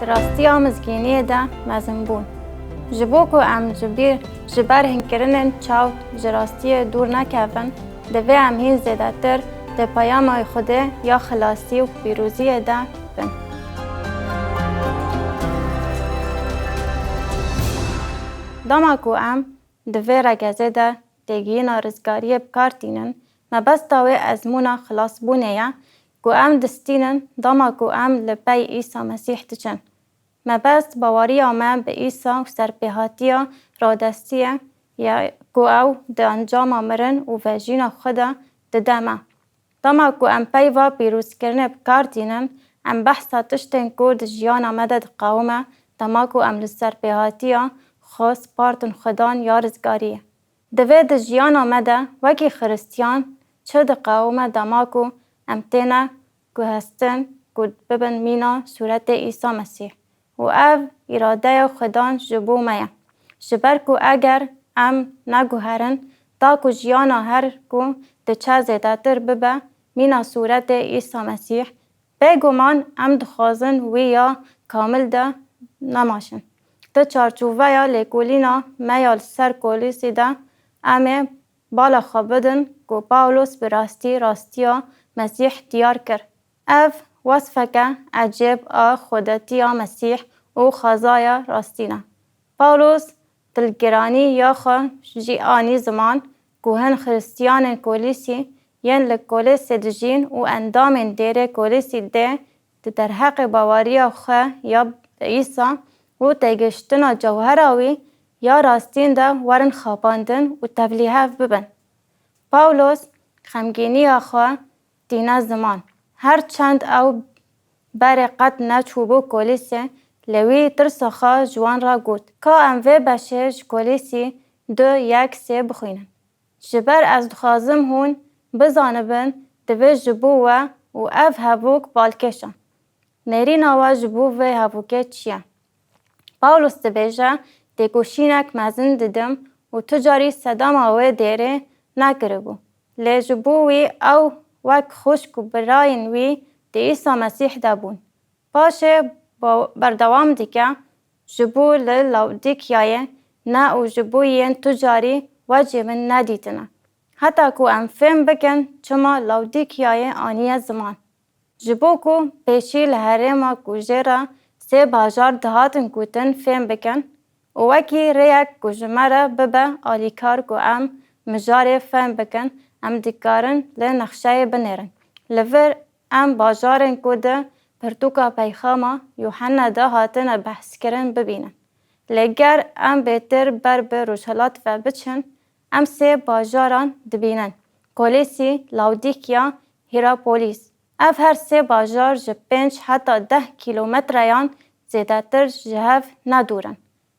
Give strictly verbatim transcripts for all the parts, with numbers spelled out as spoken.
Di rastiya mizgîniyê de mezinbûn. Ji bo ku em ji bîr, ji ber hînkirinên çaw ji rastiyê dûr nekevin, divê em hîn zêdetir di peyama Xwedê ya xilasî û pîroziyê de bin. Dema ku em di vê regezê de têgihîna rizgariyê bi kar tînin, mebesta wê ezmûna xilasbûnê ye ku em distînin dema ku em li pey Îsa Mesîh diçin. Mebest baweriya me bi Îsa û serpêhatiya radestiyê ye ku ew di encama mirin û vejîna xwe de dide me. Dema ku em peyva pîrozkirinê bi kar tînin, em behsa tiştên ku di jiyana me de diqewime, dema ku em li serpêhatiya xwe spartin Xudan ya rizgariyê. Divê di jiyana me de wekî Xiristiyan çi diqewime dema ku em têne guhestin ku bibin mîna sûretê Îsa Mesîh. Û ev îradeya Xudan ji bo me ye. Ji ber ku eger em neguherin, da ku jiyana her ku diçe zêdetir bibe mîna sûretê Îsa Mesîh, bêguman em dixwazin wî ya kamil de nemaşin. Di çarçoveya lêkolîna me ya li ser Kolosî de, em ê bala xwe bidin ku Pawlos bi rastî rastiya Mesîh diyar kir. Ev wesfeke ecêb a xwedetiya Mesîh û xwezaya rastî ne. Pawlos dilgiranî ya xwe jî anî ziman ku hin Xiristiyanên Kolîsî yên li Kolêsê dijîn û endamên dêrê Kolîsî dê di derheqê baweriya xwe ya bi Îsa û têgihiştina cewhera wî ya rastîn de werin xapandin û tevlîhev bibin. Pawlos xemgîniya xwe tîne ziman. Her çend ew berê qet neçûbû Kolîsê, lê wî tirsa xwe ji wan re got, Ka em vê beşê ji Kolîsî du yek sê bixwînin. Ji ber ez dixwazim hûn bizanibin divê ji bo we û ev hevok balkêş e. Nêrîna we ji bo vê hevokê çi ye? Pawlos dibêje, Têkoşînek mezin didim û tu carî sedema wê dêrê nekiribû. Lê ji bo wî ew wek xwişk û birayên wî di Îsa Mesîh de bûn. Paşê ba-, berdewam dike, Ji bo li Lawdîkyayê ne û ji bo yên tu carî wecî min nedîtine. Heta ku em fêm bikin çima Lawdîkyayê aniye ziman. Ji bo ku pêşî li herêma ku jê re sê bajar dihatin gotin fêm bikin û wekî rêyek ku ji me re bibe alîkar ku em mijarê fêm bikin, em dikarin li nexşeyê binêrin. Li vir em bajarên ku di pirtûka peyxama Yûhenna de hatine behskirin bibînin. Lê ger em bêtir ber bi rojhilat ve biçin, em sê bajaran dibînin, Kolêsî, Lawdîkya, Hîrapolîs. Ev her sê bajar ji pênc heta deh kîlometreyan zêdetir ji hev ne dûr in.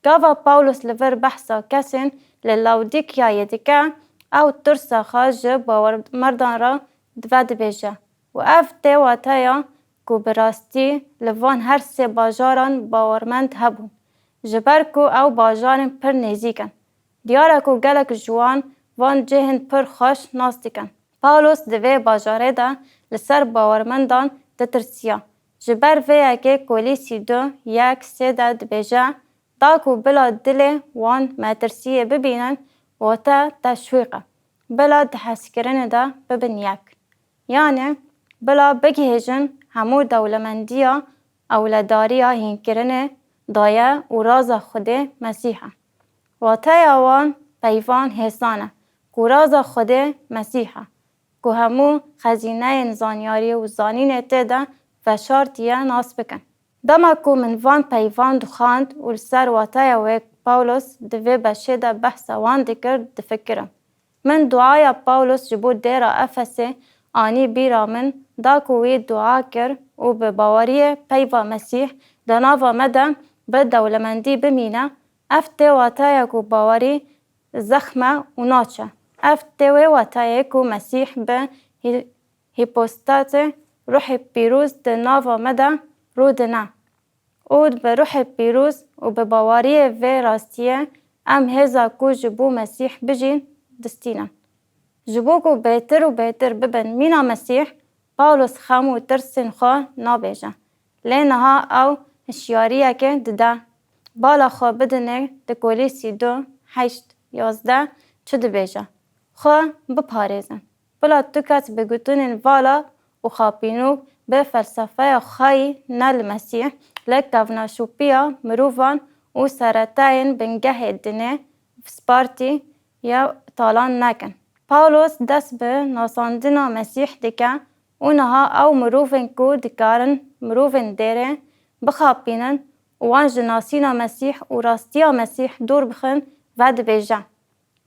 Gava Pawlos li vir behsa kesên li Lawdîkyayê dike, ew tirsa xwe ji bawermerdan re vedibêje û ev tê wateya ku bi rastî li van her sê bajaran bawermend hebûn, ji ber ku ew bajarên pir nêzîk in. Diyar e ku gelek ji wan van cihên pir xweş nas dikin. Pawlos di vê bajarê de li ser bawermendan ditirsiya. Ji ber vê yekê Kolîsî du yek sê de dibêje, Da ku bila dilê wan metirsiyê bibînin, wate teşwîq e. Bila di hezkirinê de bibin yek. Yanî, bila bigihêjin hemû dewlemendiya ewledariya hînkirinê daye û raza Xwedê Mesîh e. Wateya wan peyvan hêsan e, ku raza Xwedê Mesîh e, ku hemû xezîneyên zanyarî û zanînê tê de veşartiye nas bikin. Dema ku min van peyvan dixwend û li ser wateya wê Pawlos di vê beşê de behsa wan dikir, difikirim. Min duaya Pawlos ji bo dêra Efesê anî bîra min, da ku wî dua kir û bi baweriyê peyva Mesîh di nava me de bi dewlemendî bimîne, ev tê wateya ku bawerî zexm e û naçe. Ev tê wê wateyê ku Mesîh bi hî-, hîpostatê Ruhê Pîroz di nava me de rûdine û bi Ruhê Pîroz û bi baweriyê vê rastiyê em hêza ku ji bo Mesîh bijîn distînin. Ji bo ku bêtir û bêtir bibin mîna Mesîh, Pawlos xem û tirsên xwe nabêje. Lê niha ew hişyariyekê dide. Bala xwe bidinê di Kolîsî du, heşt, yazdeh çi dibêje? Xwe biparêzin. Bila tu kes bi gotinên vala û xapînok bi felsefeya xwe yî ne li Mesîh, li kevnaşopiya mirovan û seretayên bingehê dinê spartî ya talan nekin. Pawlos dest bi nasandina Mesîh dike û niha ew mirovên ku dikarin mirovên dêrê bixapînin û wan ji nasîna Mesîh û rastiya Mesîh dûr bixin, vedibêje.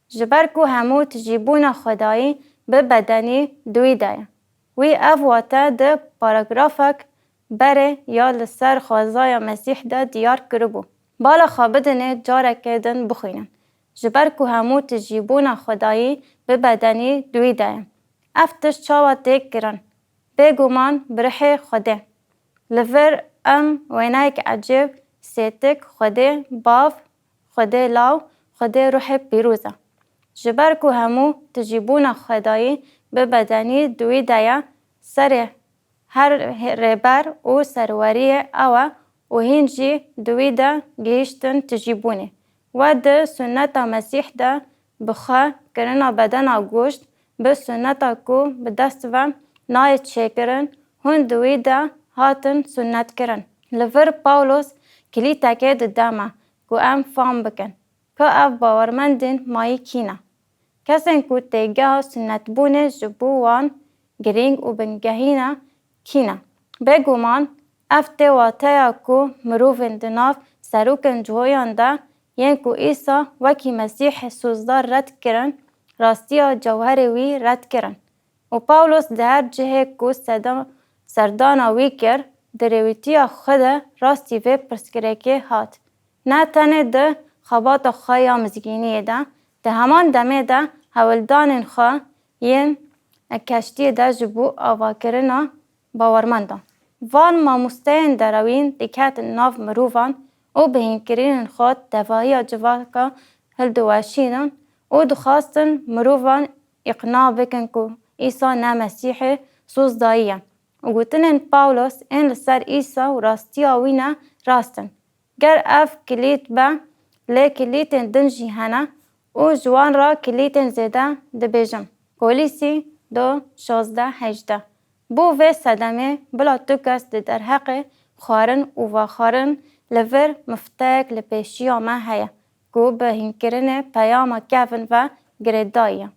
Ji ber ku hemû tijîbûna Xwedayî bi bedenî di wî de ye. Wî ev wate di paragrafek berê ya li ser xwezaya Mesîh de diyar kiribû. Bala xwe bidinê careke din bixwînin. Ji ber ku hemû tijîbûna Xwedayî bi bedenî di wî de ye. Ev tişt çawa tê kirin? Bêguman bi rihê Xwedê. Li vir em wêneyek ecêb, sêtik, Xwedê Bav, Xwedê Law, Xwedê Ruhê Pîroz e. Ji ber ku hemû tijîbûna Xwedayî bi bedenî di wî de ye, serê her rêber û serweriyê ew e û hîn jî di wî de gihîştin tijîbûnê. We di sunneta Mesîh de bi xwe kirina bedena goşt, bi sunneta ku bi dest ve nayê çêkirin, hûn di wî de hatin sunnetkirin. Li vir Pawlos kilîtekê dide me ku em fam bikin ka ev bawermendên mayî kî ne. Kesên ku têgeha sunnetbûnê ji bo wan girîng û bingehîn e, kî ne? Bêguman ev tê wateya ku mirovên di nav serokên cihoyan de yên ku Îsa wekî Mesîhê sozdar red kirin, rastiya cewherê wî red kirin. Û Pawlos di her cihê ku seda-, serdana wî kir, di rêwîtiya xwe de rastî vê pirsgirêkê hat. Ne tenê di xebata xwe ya mizgîniyê de, di heman demê de hewldanên xwe yên keştiyê de ji bo avakirina bawermendan. Van mamosteyên derewîn diketin nav mirovan û bi hînkirinên xwe tevahiya civaka hildiweşînin û dixwastin mirovan îqna bikin ku Îsa ne Mesîhê sozdayî ye û gotinên Pawlos ên li ser Îsa û rastiya wî ne rast in. Ger ev kilît be, lê kilîtên din jî hene û ji wan re kilîtên zêde dibêjim. Kolîsî du, şazdeh, hejdeh. Bo vê sedemê bila tu kes di derheqê xwarin û vexwarin li vir mifteyek li pêşiya me heye ku bi hînkirinê peyama kevin ve girêdayî ye.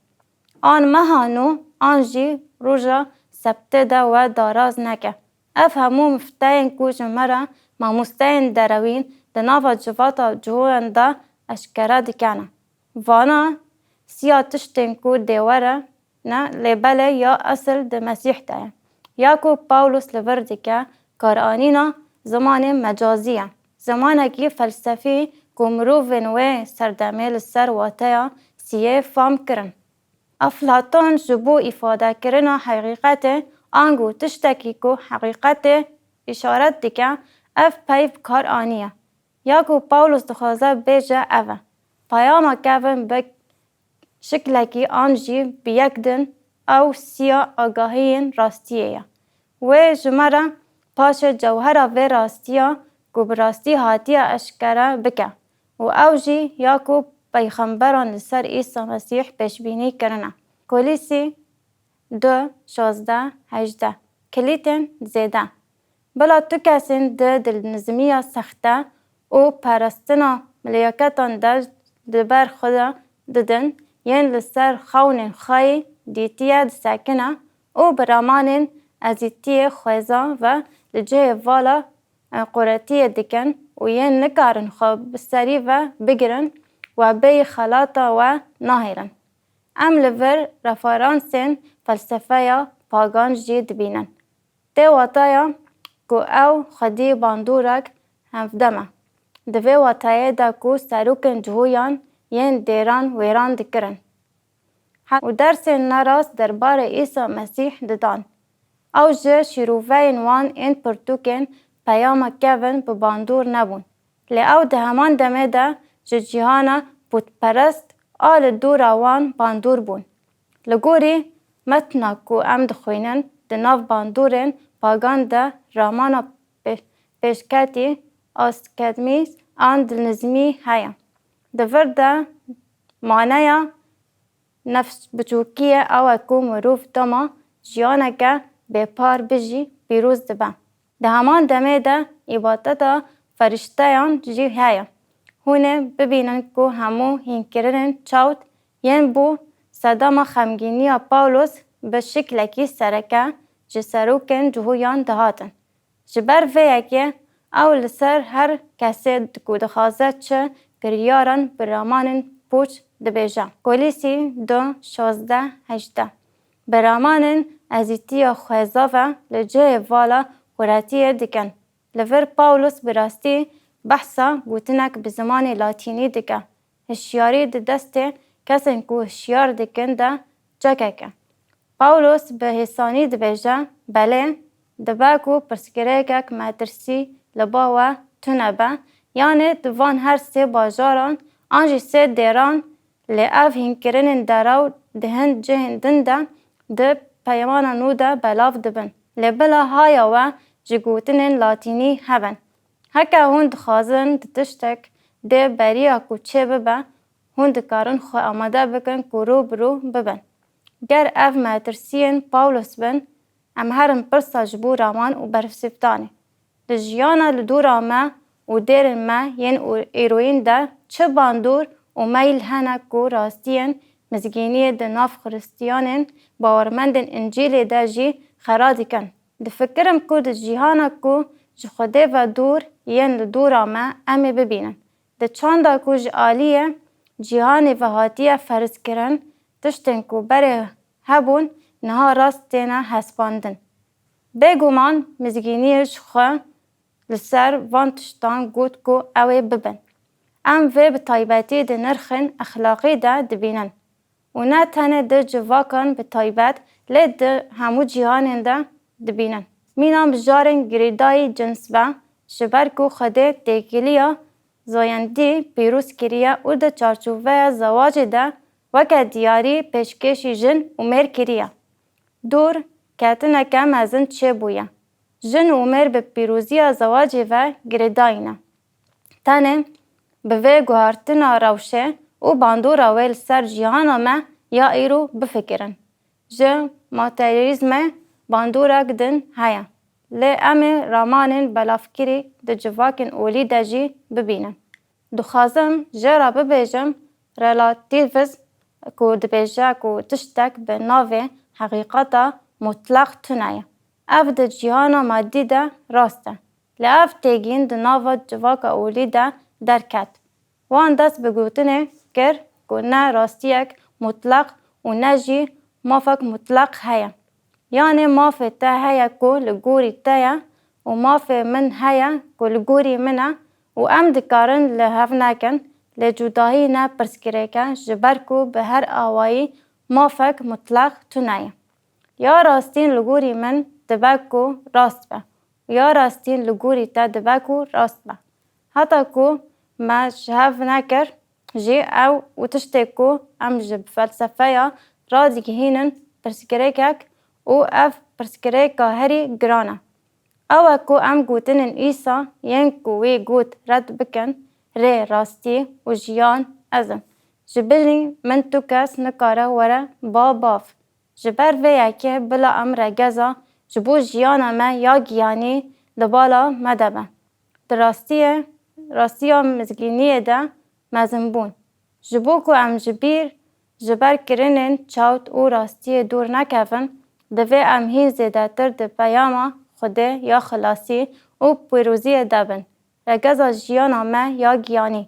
An meha nû an jî roja sebtê de we daraz neke. Ev hemû mifteyên ku ji me re mamosteyên derewîn di nava civata cihoyan de eşkere dikene. Vana siya tiştên ku dê were ne, lê belê ya esil di Mesîh de ye. Ya ku Pawlos li vir dike, karanîna zimanê mecazî ye. Zimanekî felsefî ku mirovên wê serdemê li ser wateya siyê fam kirin. Eflaton ji bo îfadekirina heqîqetê ango tiştekî ku heqîqetê îşaret dike, ev peyv bi kar aniye. Ya ku Pawlos dixwaze bêje ev e, peyama kevin bi şiklekî an jî bi yek din ew siya agahiyên rastiyê ye. Wê ji me re paşê cewhera vê rastiya ku bi rastî hatiye eşkere bike û ew jî ya ku peyxemberan li ser Îsa Mesîh pêşbînî kirine. Kolîsî du, şazdeh, hejdeh. Kilîtên zêde. Bila tu kesên di dilnizmiya sexte û perestina mileketan de li ber xwe de didin, yên li ser xewnên xwe yî dîtiye disekine û bi ramanên ezîtiyê xwêza ve li cihê vala quretiyê dikin û yên nikarin xwe bi serî ve bigirin, we bêyî xelata we nahêlin. Em li vir referansên felsefeya pagan jî dibînin. Tê wateya ku ew xwedî bandorek hevdem e. Di vê wateyê de ku serokên cihoyan yên dêran wêran dikirin. He-, û dersên nerast derbarê Îsa Mesîh didan. Ew ji şîroveyên wan ên pirtûkên peyama kevin bi bandor nebûn. Lê ew di heman demê de ji cîhana bûtperest a li dora wan bandor bûn. Li gorî metna ku em dixwînin, di nav bandorên pagan de ramana pê-, pêşketî askedmî an dilnizmî heye. Di vir de maneya nefsbiçûkiyê ew e ku mirov dema jiyaneke bêpar bijî pîroz dibe. Di heman demê de îbadeta ferişteyan jî heye. Hûn ê bibînin ku hemû hînkirinên çewt yên bo sedema xemgîniya Pawlos bi şiklekî sereke ji serokên cihoyan dihatin. Ji ber vê yekê ew li ser her kesê ku dixwaze çi kiryaran bi ramanên pûç dibêje. Kolîsî du şazdeh hejdeh. Bi ramanên ezîtiya xweza ve li cihê vala quretiyê dikin. Li vir Pawlos bi rastî behsa gotinek bi zimanê latînî dike. Hişyarî di destê kesên ku hişyar dikin de çekek e. Pawlos bi hêsanî dibêje, belê, dibe ku pirsgirêkek metirsî li ba we tune be, yanê di van her sê bajaran an jî sê dêran, lê ev hînkirinên derew di hin cihên din de di peymana nû de belav dibin. Lê bila haya we ji gotinên latînî hebin. Heke hûn dixwazin di tiştek dê beriya ku çêbibe, hûn dikarin xwe amade bikin ku rû bi rû bibin. Ger ev metirsiyên Pawlos bin, em herin pirsa ji bo raman û bersivdanê. Di jiyana li dora me û dêrên me yên û-, îroyîn de çi bandor û meyl hene ku rastiyên mizgîniyê di nav Xristiyanên bawermendên Încîlê de jî xera dikin. Difikirim ku di cîhana ku ji Xwedê ve dûr yên li dora me em ê bibînin. Di çanda ku ji aliyê cîhanê ve hatiye ferzkirin, tiştên ku berê hebûn niha rast têne hespandin. Bêguman mizgîniyê ji xwe li ser van tiştan got ku ew ê bibin. Em vê bi taybetî di nirxên exlaqî de dibînin. Û ne tenê di civakan bi taybet, lê di hemû cîhanên de dibînin. Mîna mijarên girêdayî cins be, ji ber ku Xwedê têkiliya zayendî pîroz kiriye û di çarçoveya zewacê de weke diyarî pêşkêşî jin û mêr kiriye. Dûr ketineke mezin çêbûye. Jin û mêr bi pîroziya zewacê ve girêdayî ne. Tenê bi vê guhertina rewşê û bandora wê li ser cîhana me ya îro bifikirin. Ji materyalîzmê bandorek din heye. Lê em ê ramanên belavkirî di civakên olî de jî bibînin. Dixwazim jê re bibêjim, relatîvizm ku dibêje ku tiştek bi navê heqîqeta mutleq tune ye. Ev di cîhana madî de rast e. Lê ev têgîn di nava civaka olî de derket. Wan dest bi gotinê kir ku ne rastiyek mutleq û ne jî mafek mutleq heye. Yanê mafê te heye ku li gorî te ye û mafê min heye ku li gorî min e û em dikarin li hev nekin, lê cudahî ne pirsgirêk e, ji ber ku bi her awayî mafek mutleq tune ye. Ya rastîn li gorî min dibe ku rast be û ya rastîn li gorî te dibe ku rast be. Heta ku me ji hev nekir jî ew û tiştê ku em ji felsefeya radigihînin pirsgirêkek û ev pirsgirêka herî giran e. Ew e ku em gotinên Îsa yên ku wî got red bikin, rê, rastî û jiyan ez im. Ji bilî min tu kes nikare were ba bav. Ji ber vê yekê bila em regeza ji bo jiyana me ya giyanî di bala me de be. Di rastiyê, rastiya mizgîniyê de mezinbûn. Ji bo ku em ji bîr, ji ber kirinên çewt û rastiyê dûr nekevin, divê em hîn zêdetir di peyama Xwedê ya xilasî û pîroziyê de bin. Regeza jiyana me ya giyanî.